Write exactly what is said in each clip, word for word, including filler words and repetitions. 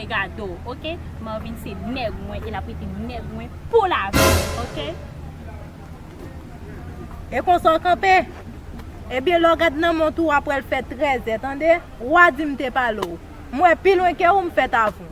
gade w, oke? Marvin se nèg mwen e l ap rete nèg mwen pou lavi, oke? E konsa w kanpe? Ebyen, lè w gad nan mont ou, w ap wè l fè trèzè, tande? W a di m te pale w. M wè pi lwen ke ou, m fèt avè w.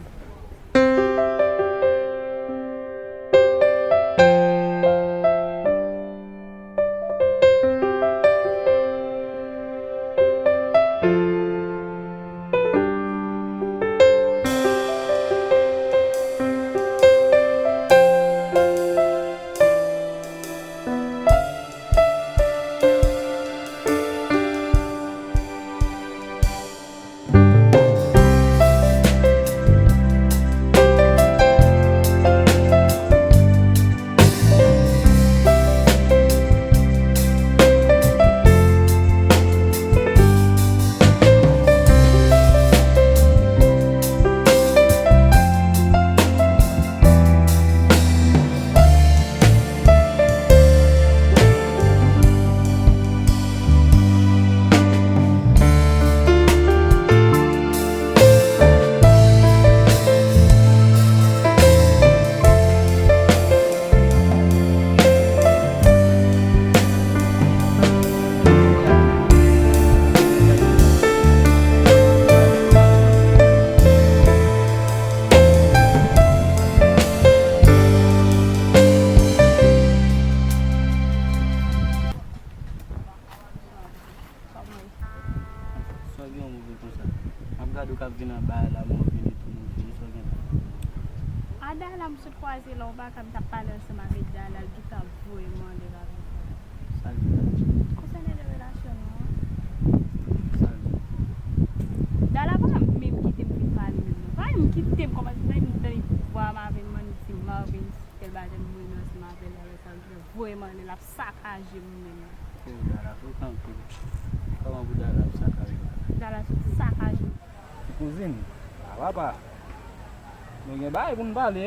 Sa w gen move konsa? M ap gade w k ap vin anba a la, mwen vin etou move, sa w gen la? A Dala, m sot kwaze la, w pa ka, m t ap pale ansanm avèk Dala, l gentan voye m anlè la. Sa l di la? Konsènan de relasyon nou an. Sa l di? Dala pa menm kite m vin pale menm non. Pa menm kite m kòmanse, pa menm tande vwa Marvin, m annik di Marvin, tèl bagay, m voye nou ansanm avè l, alò sa l gentan voye m anlè, l ap sakaje m menm. Oh, Dala frekan anpil. Kòman pou Dala ap sakaje? Dala sot sakaje m. Ti kouzin, a papa, nou gen bagay pou n pale.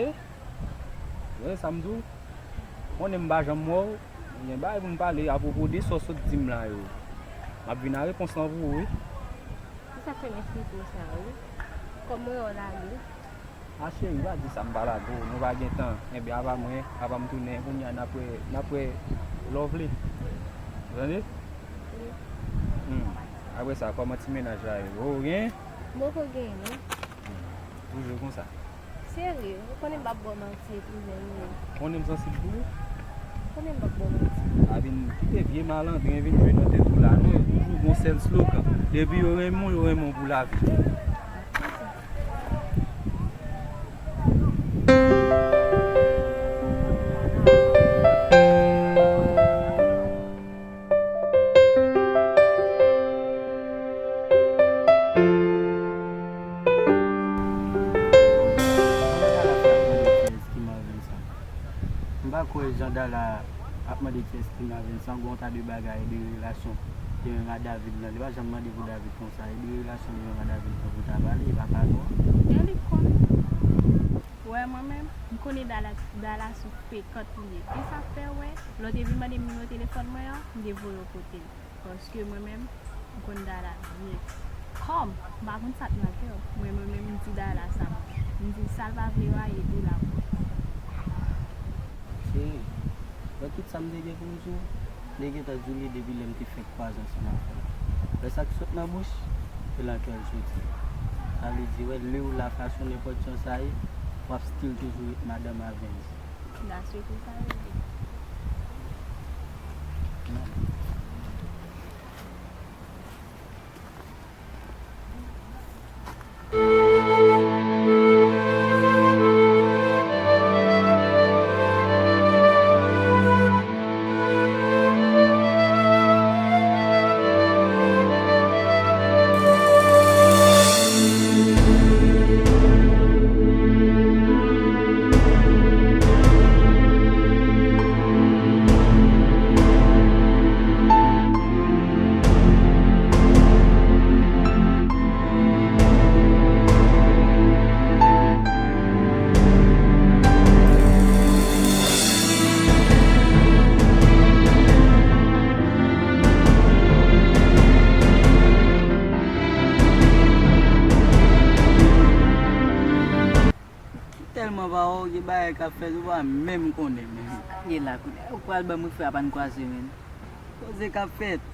Tande sa m di w? Konnen m pa janm wè w, nou gen bagay pou n pale apwopo de sa w sot di m la yo. M ap vin a repons lan pou ou, wi. Se sa k fè m esplike w sa, wi. Kòm mwen wè w lage. A cheri, pa di sa, m pa lage w, nou pa gen tan. Enben, apa mwen, apa m tounen, kounye a n ap wè, n ap wè lè w vle. Ou tande? Wi. Hmm. Apre sa, kòman ti mennaj la ye? Ou gen? M poko gen, non. Hmm. Toujou konsa. Serye, ou konnen m p ap ba w manti, kouzen m yo. Konnen m sansib pou ou? Konnen m p ap ba w manti. Pa vin kite vye malandren vin jwe nan tèt ou la, non. Yo toujou gon sèl slogan. Depi yo renmen w, yo renmen w pou lavi. M pa kwè jan Dala ap mande kiyès ki Marvin, san gon ta de bagay de relasyon li menm a David lan. Li pa janm mande pou David konsa, e de relasyon li menm a David lan pou ta pale, e pa pa non. E li konn. Wè, mwen menm, m konnen Dala, Dala sou frekant li ye. E sa fè, wè, lè w te vin mande m nimewo telefòn mwen an, m te voye w kote l. Paske mwen menm, m konn Dala byen. Kòm, m pa konn sa k nan kè w. Mwen, mwen menm, m di Dala sa. M di sa l pa vle yo a, e tou l ap wè. Cheri, wè tout sa m te gen pou m di w, m te gentan di w li depi lè m te fèk kwaze ansanm avè l. Wè sa k sot nan bouch, se nan kè l soti. Sa vle di, wè, lè w la fason nenpòt jan sa ye, w ap still toujou ret madanm avè l. That's what it is. Pa w gen bagay k ap fèt, ou pa menm konnen, men. Sa gen la kounye a? Ou pral ban m refren a pa n kwaze, men. Koze k ap fèt.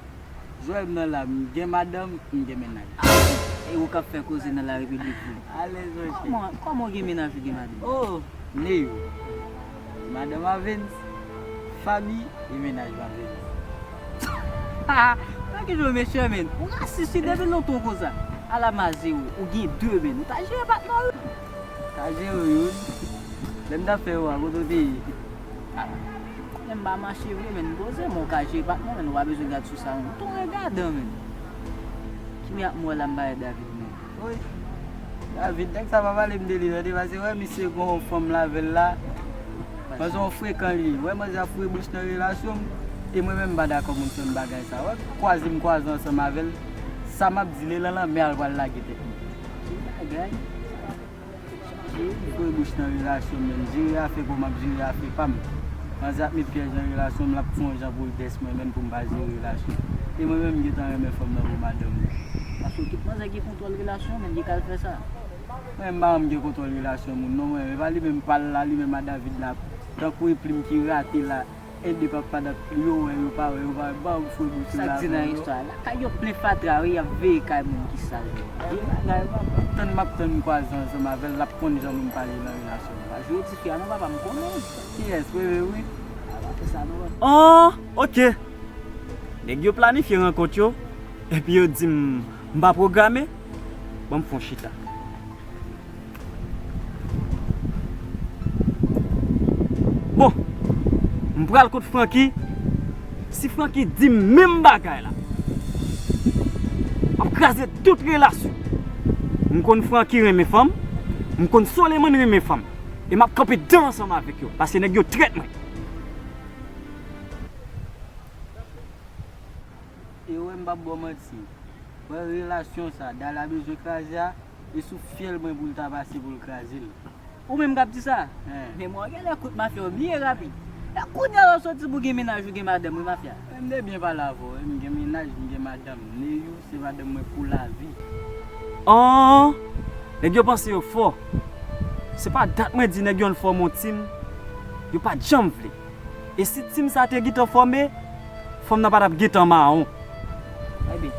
Jwè m nan la, m gen madanm, m gen mennaj. E ou k ap fè koze nan la repiblik vre. Alèz, monchè. Kòman, kòman w gen mennaj ou gen madanm? Oh, Neyou. Madanm Avens, Fabi, e mennaj Avens. Nan ki jwè mesye, men? Ou rasis wi, depi lontan w konsa. Ala maze ou, ou gen de, men. Ou ta jere patnè w wi. Ta jere youn. Lè m t ap fè yo a, kote w te ye? Ah, men m pa mache vre, men poze men w ka jere patnè, men ou pa bezwen gad sou sa, men. Ton regadan, men. Ki men ap mwen la m pa wè David, men. Wi. David, nèg sa pa pale m de li, tande, paske wè misye gon fanm l avè l la. Manzè yon frekan li ye. Wè manzè ap foure bouch nan relasyon m. E mwen menm m pa dakò moun fè m bagay sa. Wè kwaze m kwaze ansanm avè l. Sa m ap di l e lan lanmè a l pral lage tèt li. Ki bagay? Foure bouch nan relasyon m, men m jere afè pa w, m ap jere afè pa m. Manzè ap met pyèj nan relasyon m, l ap fè yon jan pou l dèyès mwen menm pou m pa jere relasyon. E mwen menm m gentan renmen fanm nan pou madanm li. Paske tout manzè gen kontwòl relasyon, men li ka al fè sa. Mwen m pa janm gen kontwòl relasyon moun non mwen, e pa li menm pa l la, li menm a David la, tankou e plim ki rate la. Ede papa dat yo wè, yo pa wè, yo pa wè, ba m foure bouch la. Sa k di nan istwa a? Lakay yo plen fatra wi, y ap veye kay moun ki sal yo. Gen bagay, m ap tann, m ap tann m kwaze ansanm avè l, l ap konn jan pou m pale nan relasyon m. Pa jwe tifi a non papa, m konnen w. Kiyès, Wewe wi. A, pa fè sa non papa. An, oke. Nèg yo planifye rankont yo, epi yo di m m pa pwograme. Ban m fè yon chita. Bon, m pral kot Francky. Si Francky di m menm bagay la, m ap kraze tout relasyon. M konn Francky renmen fanm, m konn Soleman renmen fanm. E m ap kanpe dan ansanm avèk yo, paske nèg yo trèt mwen. E wè m p ap ba w manti. Wè relasyon sa, Dala bezwen kraze a, e sou fyèl mwen pou l ta pase pou l kraze l. Ou menm k ap di sa? Hein. Men mwen genlè kout mafya w bliye rapid. E kounye a w ap soti pou gen mennaj ou gen madanm wi mafya. Men m te byen pale avè w wi, m gen mennaj, m gen madanm. Neyou se madanm mwen pou lavi. An, nèg yo panse yo fò. Se pa dat mwen di nèg yo ann fòme yon team, yo pa t janm vle. E si team sa te gentan fòme, fanm nan pa t ap gentan mawon. Ebyen,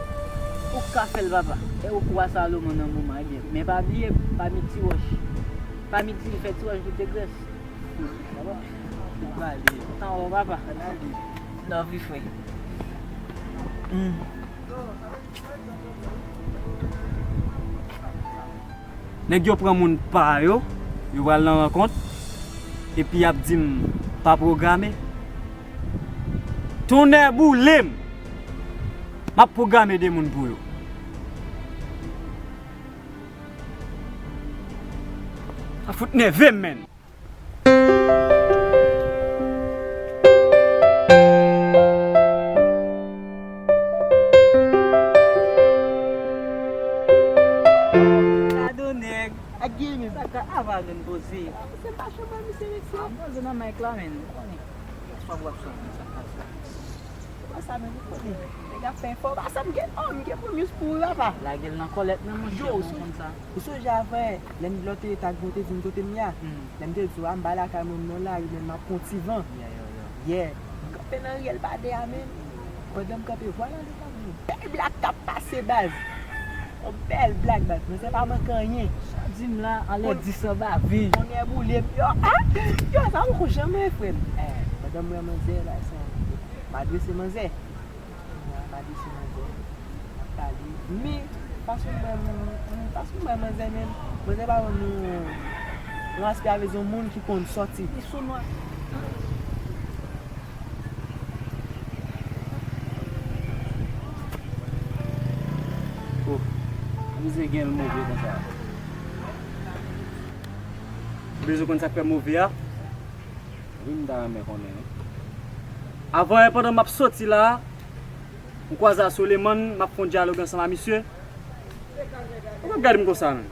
ou ka fè l papa. E ou kwa Salomon nan moman, ebyen. Men pa bliye, pa met ti wòch. Pa met ti fè ti wòch goute grès. Papa, ou prale. Tan wè papa. Ann ale. Love you, frè. Hmm. Nèg yo pran moun pa yo, yo pral nan rankont, epi y ap di m pa pwograme. Tonnè boule m! M ap pwograme de moun pou yo. Sa fout nève m, menn! Gade yon nèg ak Gimi, sa ka ava vin poze. Se pa chanm misye, mesye. A, poze nan mic la, men. Ou konnen. Swa w ap swa, sa k pase. Ou pa sa menm, ou konnen. Nèg ap fè enfòmasyon, m gen, oh, m gen bon news pou ou, papa. Lage l nan kòlèt, non, monchè, ou konn sa. Ou sonje avè lè m lòt eta gwo te di m kote m ye a? Hmm. Lè m te di w a, m pa lakay mwen m nan lari, men m ap pran ti van. Yeah, yeah, yeah. Yeah. M kanpe nan ryèl pa dèyè a, men pandan m kanpe, vwala li pa vini. Bèl blag k ap pase, baz. Yon bèl blag, baz. Manzè pa manke anyen. Sa di m la, anlè dis anba ven. Tonnè boule m. Yo, ah! Yo, sa poko janm rive, frè m. Eh, pandan m wè manzè, baz, sa, m adrese manzè. M ap pale. Men, fason m wè, m, m, fason m wè manzè menm, manzè pa konn yon respè avèk yon moun ki konn sòti. Li sou nwa. Oh, manzè gen l move konsa. Ou bezwen konn sa k fè move a? Wi, m ta renmen konnen, wi. Avan yè, pandan m ap soti la a, m kwaze a Soleman, m ap fè yon dyalòg ansanm a misye. Ou p ap gade m konsa, menn.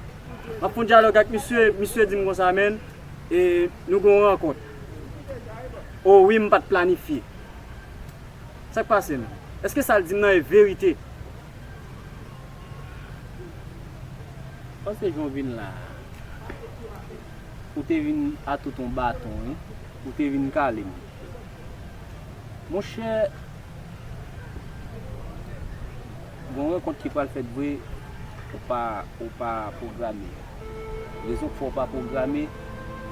M ap fè yon dyalòg ak misye, misye di m konsa, menn, e nou gen yon rankont. O wi, m pa t planifye. Sa k pase, menn? Èske sa l di m nan e verite? Panse jan w vin la a. Ou te vin a tout yon baton, wi. Ou te vin kale m. Monchè, gen yon rankont ki pral fèt vre, ou pa, ou pa pwograme. Rezon k fè w pa pwograme,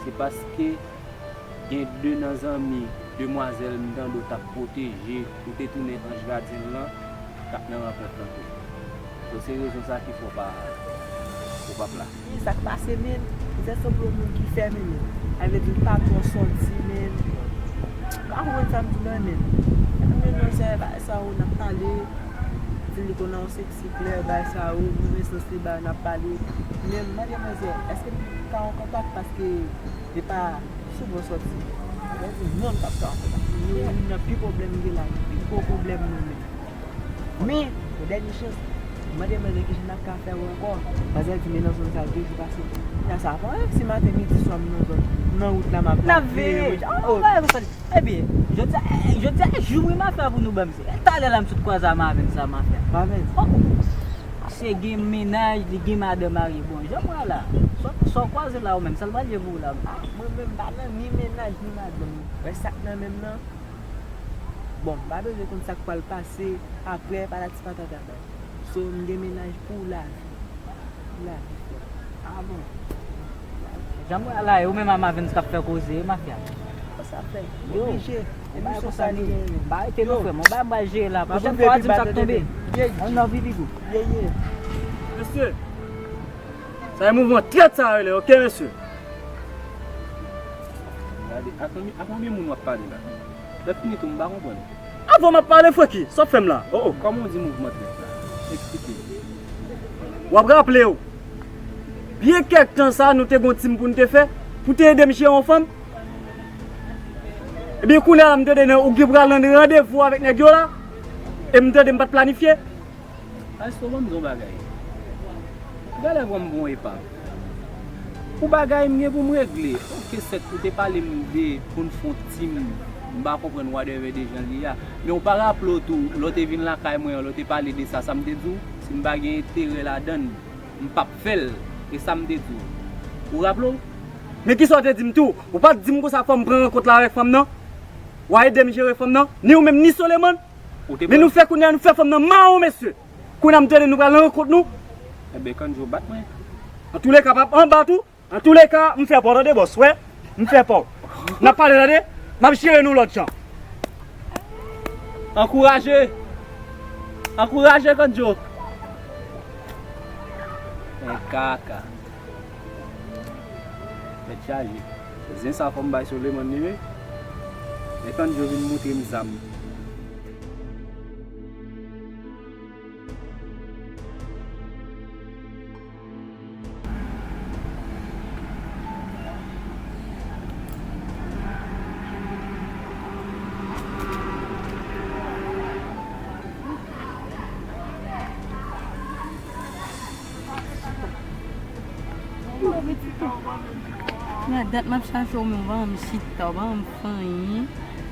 se paske gen de nan zanmi demwazèl m tande w t ap pwoteje, ou te tounen anj gadyen l lan, k ap nan rankont lan tou. Donk, se rezon sa ki fè w pa, ou p ap la. Sa k pase, menn? Mizè sanble yon moun ki fèmen, menn. Sa vle di, m pa twò sòti, menn. M pa konprann sa m di w la, menn. Menn, non, se bagay sa yo n ap pale. Di li konn nan yon seksi klè, bagay sa yo, nou menm sanse bagay n ap pale. Men, madanmwazèl, èske m ka an kontak? Paske li pa souvan sòti. Sa vle di, non, m p ap ka an kontak. Nou, youn nan pi pwoblèm m gen la, pi gwo pwoblèm mwen menm. Men, yon dènye chans, m mande manzè kijan n ap ka fè ankò. Manzè di, men nan zòn sa, de jou pase. Nan sa, pa si maten, midi, swa, m nan zòn, m nan wout la, m ap la. N ap veye. Veye, wi. Oh, oh. Bagay konsa. Ebyen, jodi a, jodi a, jou wi mafya pou nou ban m se. E talè la, m sot kwaze a Mavens la, mafya. Mavens? Oh, oh. Se gen mennaj, li gen madanm marye. Bon, jan m wè la, sa, sa w kwaze la, ou menm, sa l pral ye pou ou la? Ah, mwen menm, m pa nan ni mennaj, ni madanm. Wè sa k nan men m nan? Bon, m pa bezwen konn sa k pral pase apre, patati patata. So, m gen mennaj pou lavi. Pou lavi, frè. Ah bon? Jan m wè a la, e ou menm a Mavens k ap fè koze, mafya. Sa fè. Yo, oblije. Emisyon sa li genyen. Ba rete non, frè m. Ou ba m ba jere la. Pwochèn fwa, di m sa k tonbe. Ye, ye. An nan vivi gou. Ye, ye. Mesye, sa e mouvman trèt sa rele, oke, mesye? Gade, a konbyen, a konbyen moun w ap pale la? Lè fini tou, m pa konprann. Avan m ap pale, Francky, sa w ap fè m la? Oh, oh. Kòman w di mouvman trèt la? Eksplike. W ap raple w, byen kèk tan sa, nou te gon tim pou n te fè, pou te ede m jere yon fanm. Ebyen, kounye a la, m tande nan, ou gen pral nan randevou avèk nèg yo la, e m tande m pa t planifye. Maestro, ban m di w yon bagay. Ou genlè pran m pou yon epav. Pou bagay m gen pou m regle. Oke, sèt, ou te pale m de pou n fè yon tim, m pa konprann whatever de jan l ye a. Men ou pa raple w tou, lè w te vin lakay mwen an, lè w te pale de sa, sa m te di w? Si m pa gen enterè ladan l, m p ap fè l. E sa m te di w. Ou raple w? Men kisa w te di m tou? Ou pa t di m konsa fò m pran rankont la avèk fanm nan? W a ede m jere fanm nan? Ni ou menm, ni Soleman? Ou te pran. Men nou fè kounye a, nou fè fanm nan mawon, mesye. Kounye a m tande nou pral nan rankont nou. Enben, Kandjo bat mwen. Antouleka, p ap anba tou. Antouleka, m fè pa w, tande, bòs, wè. M fè pa w. N ap pale, tande. M ap jere nou lòt jan. Ankouraje. Ankouraje, Kandjo. Men kaka. Tèt chaje. Zen sa fò m bay Soleman li, wi. Men Kandjo vin moutre m zam. Nan dat m ap chache w, men w pa ban m chita, w pa ban m fè anyen.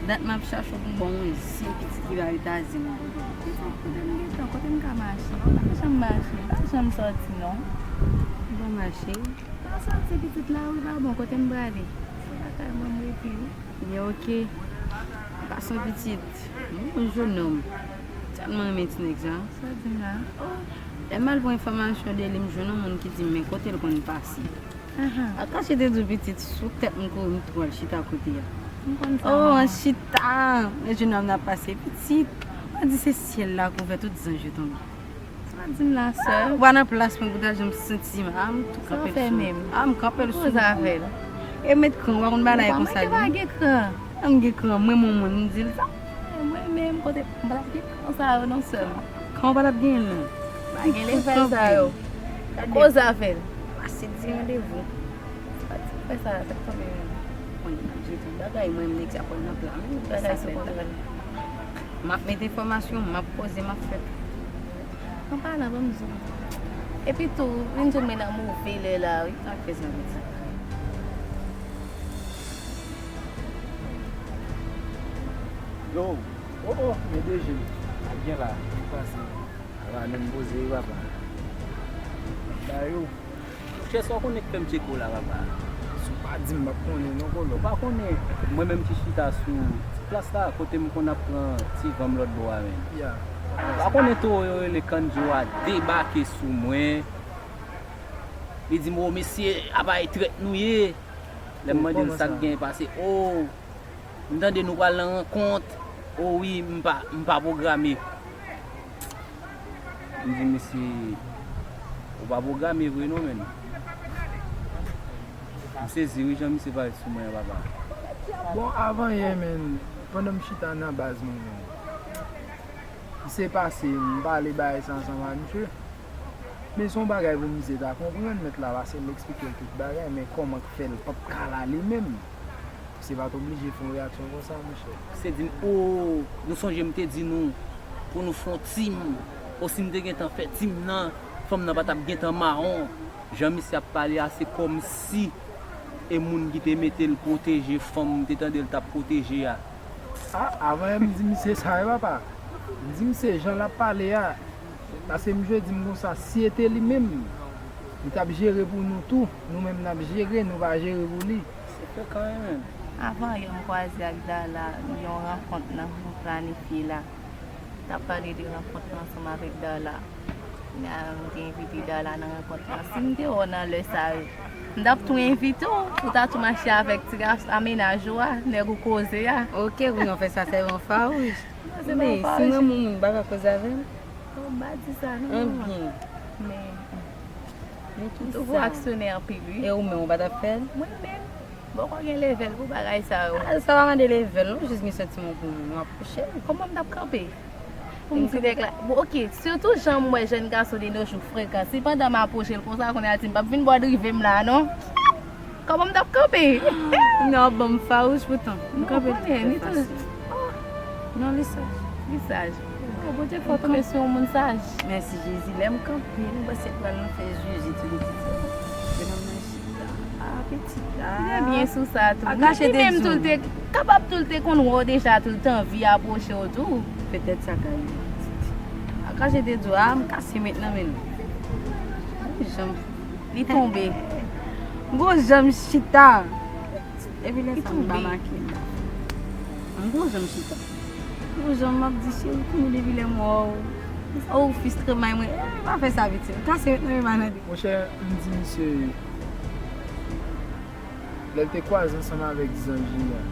Dat m ap chache w pou m ba w yon zen pitit ki pa rete a zen nan. Pitit, kote m gentan, kote m ka mache? M pa janm mache, m pa janm sòti non. M pa mache. Pa sòti pitit la, wi, pa bon, kote m prale? Se lakay mwen m rete wi. Ebyen, oke. Gason pitit, yon jennonm. Tèlman renmen ti nèg sa. Sa w di m la? Oh. Lè m al pran enfòmasyon de li, m jwenn yon moun ki di m, men kote l konn pase. Ahan. Akache te di w pitit, sou tèt m kouri, m tou al chita kote a. M konn sa. Oh, an chita! Men jennonm nan ap pase pitit. Mwen di se syèl la k ouvè, tout zanj yo tonbe. Sa di m la, sè? Ou pa nan plas mwen pou ta janm santi m. A, m tou kanpe l sou. Sa w fè menm? A, m kanpe l sou. Koze avè l. E met kran, ou pa konn bagay konsa li. Ou pa manke pa gen kran. A, m gen kran, mwen, mwen, mwen, m di l sa. E, mwen menm, kote, m pa t ap gen kran sa yo non, sè m. Kran ou pa t ap genyen l non. Pa gen lefèy sa yo. Koze avè l. Pase di randevou. Sa di fè sa, sa k tonbe menm. Mwen, m ap jete tout bagay, mwen, m nèg sa pran nan plan. Tout bagay sou kontwòl. M ap met enfòmasyon, m ap poze, m ap fè. An palan, ban m di w. Epi tou, vin di w mwen nan move lè la, wi. Sa k fè sa, pitit? Yo, oh, oh, men de je m. Ap gen la, ki pase? Ala menm poze wi, papa. Ba yo. Monchè, sa w konnen k fè m tcheke w la, papa? Ou pa di m, m p ap konnen non, Kolo. Ou pa konnen, mwen menm ki chita sou ti plas la, kote m konn ap pran ti van m lòt bò a, men. Ya. Ou pa konnen towo yo rele Kanjo a debake sou mwen. Li di m, "O, mesye, a bay trèt nou ye." Lè m mande l sa k gen pase, "O, m tande nou pral nan rankont." "O wi, m pa, m pa pwograme." M di misye, "Ou pa pwograme vre non, menn." M sezi wi jan misye pale sou mwen an, papa. Bon, avan yè, menn, pandan m chita nan baz mwen menm, misye pase, m pale bagay sa ansanm ak misye. Men se yon bagay pou misye ta konprann, mèt la pase m eksplike l tout bagay, men kòman k fè l p ap ka la li menm? Misye pa t oblije fè yon reyaksyon konsa, monchè. Misye di m, "O, nou sonje m te di nou pou nou fè yon tim, o si m te gentan fè tim nan, fanm nan pa t ap gentan mawon." Jan misye ap pale a, se kòmsi e moun ki te mete l pwoteje fanm m te tande l t ap pwoteje a. A, avan yè m di misye sa wi, papa. M di misye jan l ap pale a, paske misye di m konsa, si e te li menm, li t ap jere pou nou tou, nou menm n ap jere, nou pa jere pou li. Se frekan wi, menn. Avan yè m kwaze ak Darla nan yon rankont nan nou planifye la. T ap pale de rankont lan ansanm avèk Darla. Kounye a, m te envite Darla nan rankont lan. Si m te wè w nan lè sa yo, m t ap tou envite w. Ou ta tou mache avèk ti gason a, mennaj ou a, nèg ou koze a. Oke, kounye a w fè sa sèvi yon fawouch. Men, si m renmen yon moun, m pa ka koze avè l. Non, m pa di sa, non. Anbyen. Men, men ki sa? M toujou aksyonè anpil, wi. E ou menm, ou pa t ap fè l? Mwen menm? Poko gen lèvèl pou bagay sa yo. A, sa pa mande lèvèl non, jis gen santiman pou moun, ou apwoche l. Kòman m t ap kanpe? Pou m di nèg la, bon, oke, sitou jan m wè jèn gason de nos jours frekan, si pandan m apwoche l konsa, kounye a di m p ap vin bò drive m la non. Kòman m t ap kanpe? Kounye a w ap ban m fawouch poutan. M kanpe l trè fasil. Non, li saj. Li saj. Oh, Bondye fè w tonbe sou yon moun saj. Mèsi Jezi, lè m kanpe, m panse pral nan fè jiji tou de piti. Lè m nan chita, a, piti, a. Trè byen sou sa tou. Li menm tou, l te kapab tou, l te konn wè w deja tou, l te anvi apwoche w tou. Petèt sa ka rive. A kache te di w, a, m kase met nan men l. Jan m Li tonbe. M gon jan m chita. Epi lè sa m pa make. M gon jan m chita. M gon jan m ap di cheri pou mwen depi lè m wè w. O, ou fistran may mwen. Epi pa fè sa pitit. M kase met nan men maladi. Monchè, m di misye, lè l te kwaze ansanm avèk zanj li a,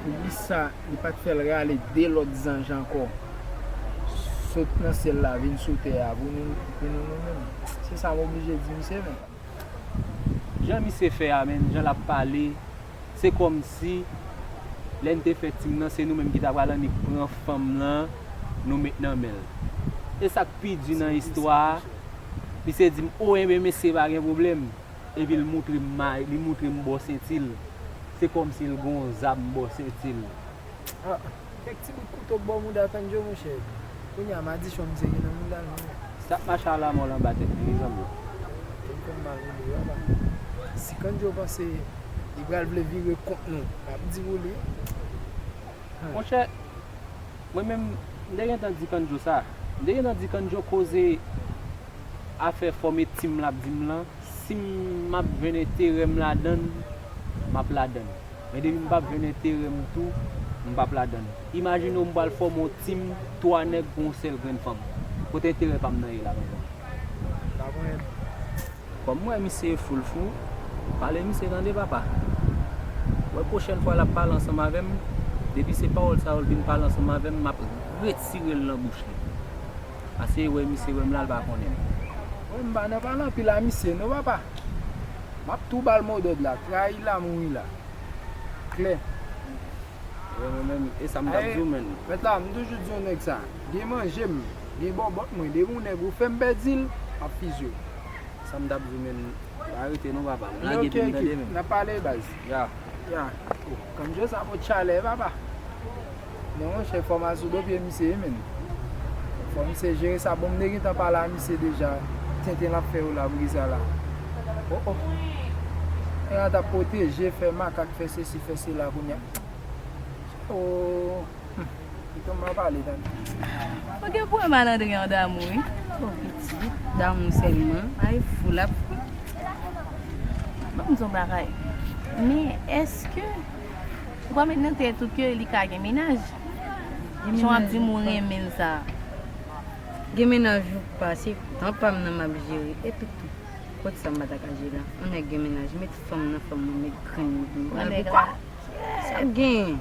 poukisa li pa t fè l rale de lòt zanj ankò sot nan syèl la vin sou tè a pou nou, pou nou, nou menm? Se sa m oblije di misye, men. Jan misye fè a, menn, jan l ap pale, se kòmsi lè n te fè tim nan, se nou menm ki ta pral annik pran fanm nan, nou met nan men l. E sa k pi di nan istwa a, misye di m, o, enben, mesye, pa gen pwoblèm. Epi l moutre m may, li moutre m bò senti l. Se kòmsi l gon zam bò senti l. A, kèk ti bout kouto k bò mouda Kandjo, monchè. Kounye a, madichon misye gen nan mouda l, non. Sa k mache alamò l anba tèt li, wi, zanmi. Tèt fè m mal, wi, papa. Si Kandjo panse li pral vle vire kont nou, m ap di pou li. Monchè, mwen menm, m te gentan di Kandjo sa. M te gentan di Kandjo koze afè fòme tim l ap di m lan. Si m ap jwenn enterè m ladan l, m ap ladan l. Men depi m p ap jwenn enterè m tou, m p ap ladan l. Imajine w m pral fòme yon tim, twa nèg pou yon sèl grenn fanm. Kote enterè pa m nan ye la menm? Pa konnen. Kòm m wè misye foul fou, pale misye tande papa. Wè pwochèn fwa l ap pale ansanm avè m, depi se pawòl sa yo l vin pale ansanm avè m, m ap retire l nan bouch li. Paske wè misye wè m la, l pa konnen m. Wè m pa nan pale anpil a misye non, papa. M ap tou ba l modòd la, trayi la, mouri la. Klè. Wè mwen menm, e sa m t ap di w, menn. Mèt la, m toujou di yon nèg sa. Gen manje m, gen bòbòt mwen, depi yon nèg ou fè m pèdi l, m ap fizye w. Sa m t ap di w, menn, pa rete non, papa. M lage pye m, tande, menn. N ap pale, baz. Ya. Ya. Oh, Kandjo sa pot chalè, papa. Men monchè, fò m al sou do pye misye, wi, menn. Fò misye jere sa. Bon, m te gentan pale a misye deja. Tenten l ap fè yo la, pou ki sa la. Oh, oh. Nèg la t ap pwoteje, fè makak, fè sesi, fè sela, kounye a. Oh. Hmm. Kite m pale, tande. Ou gen pwen malandren an damou, wi. Oh, pitit, damou sèlman. Ay, fou l ap fou. Ban m di yon bagay. Men èske ou pa met nan tèt ou ke li ka gen mennaj? Jan w ap di m ou renmen l sa. Gen mennaj ou pa, se tan pa m nan m ap jere. Epi tou, kot sa m pa ta ka jere la? Yon nèg gen mennaj, met fanm nan fanm mwen, met grenn nan grenn mwen. Epi kwa? Sa gen?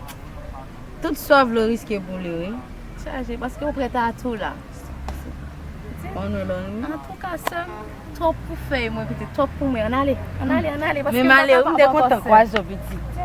Tout sa w vle w riske pou li, wi. Chaje, paske ou prèt a tou la. Ann wè lò renmen. Antouka, sè m, twòp pou fèy mwen, pitit, twòp pou mwen. Ann ale, ann ale, ann ale. Paske Men m ale, wi, m te kontan kwaze w, pitit.